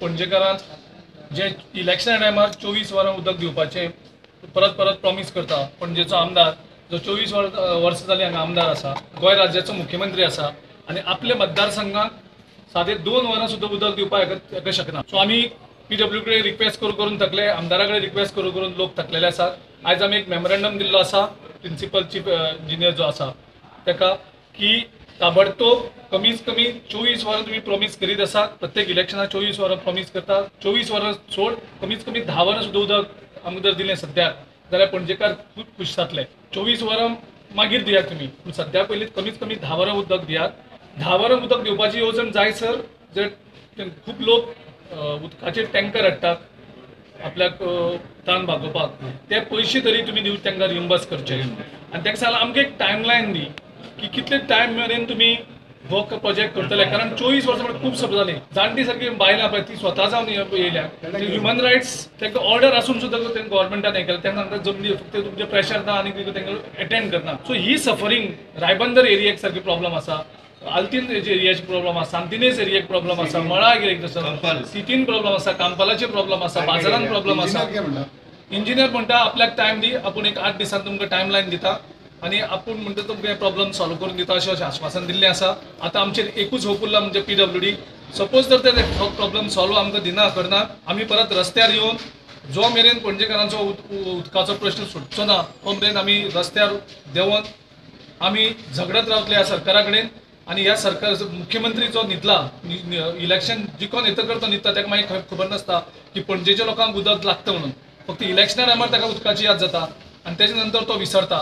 पणजेकारांक जे इलेक्शना टायमार 24 वरां उदक दिवपाचें परत परत प्रॉमीस करता. पणजेचो आमदार जो 24 वर्सां जालीं हांगा आमदार आसा, गोंय राज्याचो मुख्यमंत्री आसा आनी आपल्या मतदारसंघाक सादे 2 वरां सुद्दां उदक दिवपाक एका शकना. सो आमी पीडब्ल्यू कडेन रिक्वेस्ट करून करून थकले, आमदारा कडेन रिक्वेस्ट करून करून लोक थकलेले आसात. आयज आमी एक मेमोरेंडम दिल्लो आसा प्रिंसिपल चीफ इंजिनियर जो आसा ताका की ताबडतोब कमीत कमी 24 वरां तुमी प्रॉमीस करीत आसात, प्रत्येक इलेक्शनाक 24 वरां प्रॉमीस करतात, 24 वरां सोड कमीत कमी 10 वरां सुद्दां उदक आमकां जर दिलें सद्याक जाल्यार पणजेकार खूब खूश जातले. 24 वरां मागीर दियात तुमी, पूण सद्या पयलीं कमीत कमी 10 वरां उदक दियात. 10 वरां उदक दिवपाची येवजण जाय सर, जर खूब लोक उदकाचे टँकर हाडटात आपल्याक ताण भागोवपाक, ते पयशे तरी तुमी दिवन तांकां रिइम्बर्स करचे. आनी ताका सांगलां आमकां एक टायमलायन दी की कितले टायम मेरेन तुमी हो प्रोजेक्ट करतले, कारण 24 वर्सां म्हणल्यार खूब सप जालीं. जाणटी सारकी बायलां पळय ती स्वता जावन येयल्या, ह्युमन रायट्स तांकां ऑर्डर आसून सुद्दां तांकां गव्हर्मेंटान हें केलें, तेन्ना तांकां जमनी फक्त तुमचें प्रेशर ना आनी तांकां एटेंड करना. सो ही सफरींग रायबंदर एरियेक सारकी प्रॉब्लम आसा, आल्तीन एरियाची प्रॉब्लम आसा, सांतिनेज एरियेक प्रॉब्लम आसा, मळा एरियेक आसा, सिटीन प्रॉब्लम आसा, कांपालाचे प्रॉब्लम आसा, बाजारान प्रॉब्लम आसा. इंजिनियर म्हणटा आपल्याक टायम दी, आपूण एक 8 दिसान तुमकां टायमलायन दिता आनी आपूण म्हणटा तुमकां प्रॉब्लम सॉल्व करून दिता अशें अशें आश्वासन दिल्लें आसा. आतां आमचेर एकूच होप उरला म्हणजे पीडब्ल्यूडी. सपोज जर ते प्रॉब्लम सॉल्व आमकां दिना करना, आमी परत रस्त्यार येवन जो मेरेन पणजेकारांचो उदकाचो प्रश्न सुटचो ना तो मेरेन आमी रस्त्यार देंवन आमी झगडत रावतले ह्या सरकारा कडेन. आनी ह्या सरकार मुख्यमंत्री जो न्हिदला इलेक्शन जिखोन येतकर तो न्हिदता, ताका मागीर खबर नासता की पणजेच्या लोकांक उदक लागता म्हणून, फक्त इलेक्शना टायमार ताका उदकाची याद जाता आनी तेच्या नंतर तो विसरता.